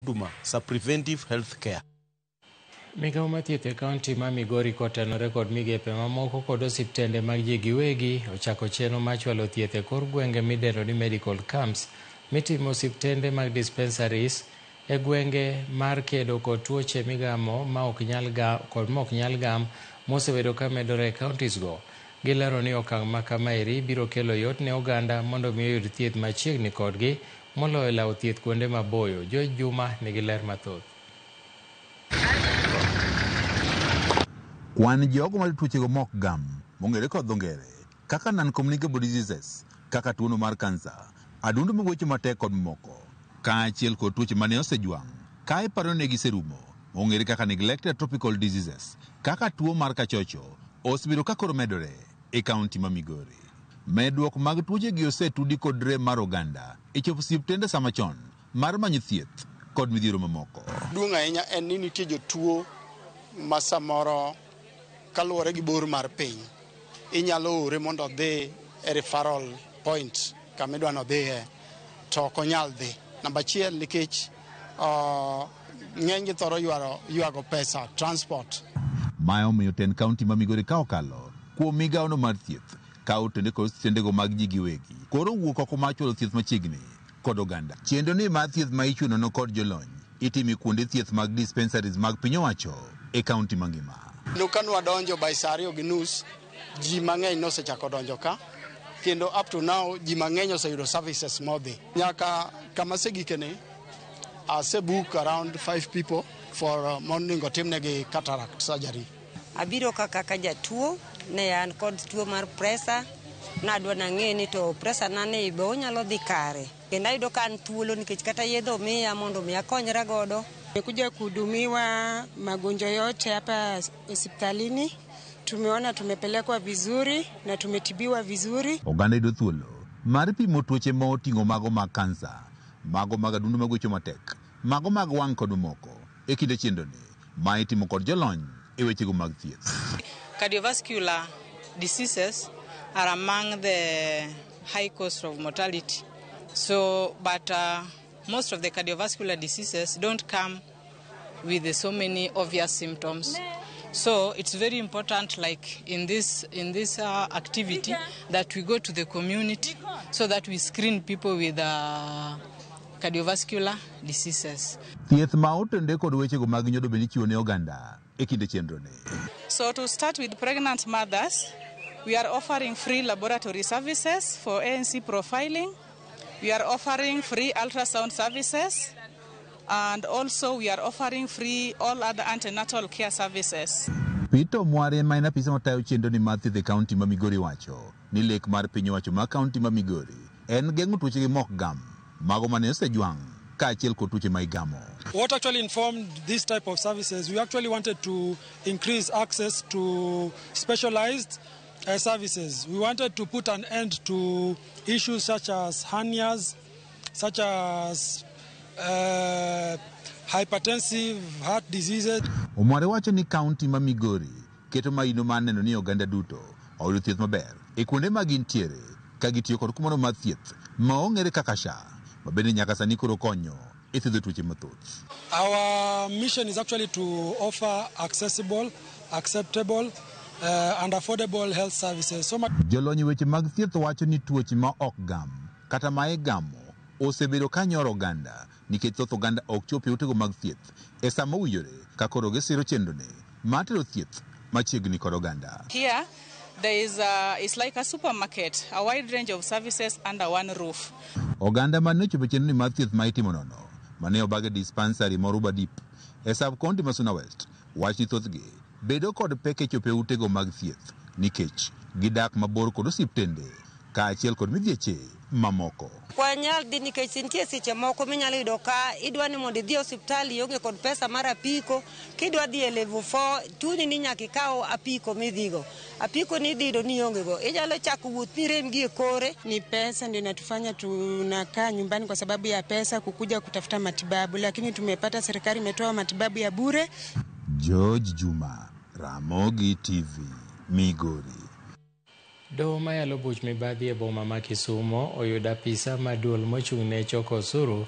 Huduma sa preventive health care. Migawo mar thieth e kaunti ma Migori kotenore kod migepe mamoko kod osiptende mag ji giwegi ochako chenro mar chwalo thieth e kor gwenge midendo ni medical camps mitimo osiptende mag dispensaries e gwenge mar kedo kod tuoche migamo ma ok nyal ga, kod ma ok nyal gam mosebedo ka medore e counties go. Gilero ni okang' ma kamaeri biro kelo yot ne oganda mondo mi oyud thieth machiegni kodgi moloyo lawo thieth kuonde maboyo. George Juma nigi ler mathoth. Kwan jogo ma tuochego mok gam mong'ere kod dho ngere kaka non-communicable diseases kaka tuono mar kansa, adundo magwecho matek kod mamoko, kaachiel kod tuoche mane osejwang' ka iparo ni giserumo mong'ere kaka neglected tropical diseases kaka tuo mar kachocho osebedo ka koro medore e kaunti ma Migori. Medruok mag tuoche gi osetudi kod rem mar oganda e chopo osiptende sama chon mar manyo thieth kod midhiero mamoko. Duong' ahinya en ni nitie jotuo ma samoro kaluwore gi bor mar piny inyalo ore mondo odhi e referral point kama idwa ni odhiye to ok onyal dhi. Namba achiel nikech ng'eny gi thoro ywaro ywago pesa transport. Mae omiyo tend kaunti ma Migori ka okalo kuom migawono mar thieth ka otende kod osiptendego mag ji giwegi koro wuok oko mar chwalo thieth machiegni kod oganda. Chenro ni mar thieth ma ichiwo nono kod jolony itime kuonde thieth mag dispensaries mag piny owacho e kaunti mangima. Kendo ka nwadonjo by saa 2:30 ji mang'eny nosechako donjo ka kendo up to now ji mang'eny oseyudo services modhi. Nyaka kama asegikeni asebook around 5 people for monego timnegi cataract surgery. Abiro ka kaka jatuo, ne an kod tuo mar pressure, nadwa nang'e ni to pressure na ni be onyalo dhi kare. Kendo ayudo ka an thuolo nikech kata yedhe omiya mondo mi akonyra godo. Tumekuja kuhudumiwa magonjwa yote hapa hospitalini. Tumeona tumepelekwa vizuri na tumetibiwa vizuri. Oganda yudo thuolo mar pimo tuoche ma oting'o mago mag kansa, mago mag adundo magwecho matek, mago mag wang' kod mamoko e kinde chenroni ma itimo kod jolony e wechego mag thieth. Cardiovascular diseases are among the high cost of mortality. So, but most of the cardiovascular diseases don't come with so many obvious symptoms. So it's very important, like in this activity, that we go to the community so that we screen people with cardiovascular diseases. Thieth ma otende kod wechego mag nyodo bende ichiwo ne oganda e kinde chenroni. So to start with pregnant mothers, we are offering free laboratory services for ANC profiling. We are offering free ultrasound services. And also we are offering free all other antenatal care services. Peter Mware ma en apisa matayo chenroni mar thieth e kaunti ma Migori wacho ni lek mar piny owacho mar kaunti ma Migori en geng'o tuoche gi mok gam mago mane osejwang' kaachiel kod tuoche ma igamo. What actually informed this type of services, we actually wanted to increase access to specialized services. We wanted to put an end to issues such as hernias, such as hypertensive heart diseases. Omware wacho ni kaunti ma Migori keto maino mar neno ni oganda duto oyudo thieth maber e kuonde ma gintiere ka gitiyo kod kumoro mar thieth ma ong'ere kaka SHA ma bende nyaka sani koro konyo e thiedho tuoche mathoth. Our mission is actually to offer accessible, acceptable, and affordable health services. So much Jolony e weche mag thieth wacho ni tuoche ma ok gam kata ma igamo osebedo ka nyoro oganda nikech thoth oganda ok chop e utego mag thieth e sama owinjore ka koro gisiro chenroni mar tero thieth machiegni kod oganda. Here, there is a, it's like a supermarket, a wide range of services under one roof. Oganda mane ochopo e chenroni mar thieth ma itimo nono mane obag e dispensary ma Oruba Deep e sub county ma Suna West wach ni thothgi bedo kod pek e chopo e utego mag thieth nikech gidak mabor kod osiptende kaachiel kod midhieche mamoko. Wanyal dhi nikech nitie seche moko minyalo yudo ka idwa ni mondo idhi e osiptal ionge kod pesa mar apiko kidwa dhi e level 4 chuni ni nyaka ikaw apiko midhigo apiko ni idhi yudo ni ionge go inyalo chako wuoth mirem gi e kore. Ni pesa ndio inatufanya tunakaa nyumbani kwa sababu ya pesa kukuja kutafuta matibabu, lakini tumepata serikali imetoa matibabu ya bure. George Juma, Ramogi TV, Migori. Doho mayalo buch mibadhi e boma ma Kisumo oyudo apisa ma duol mochung' ne choko osuru.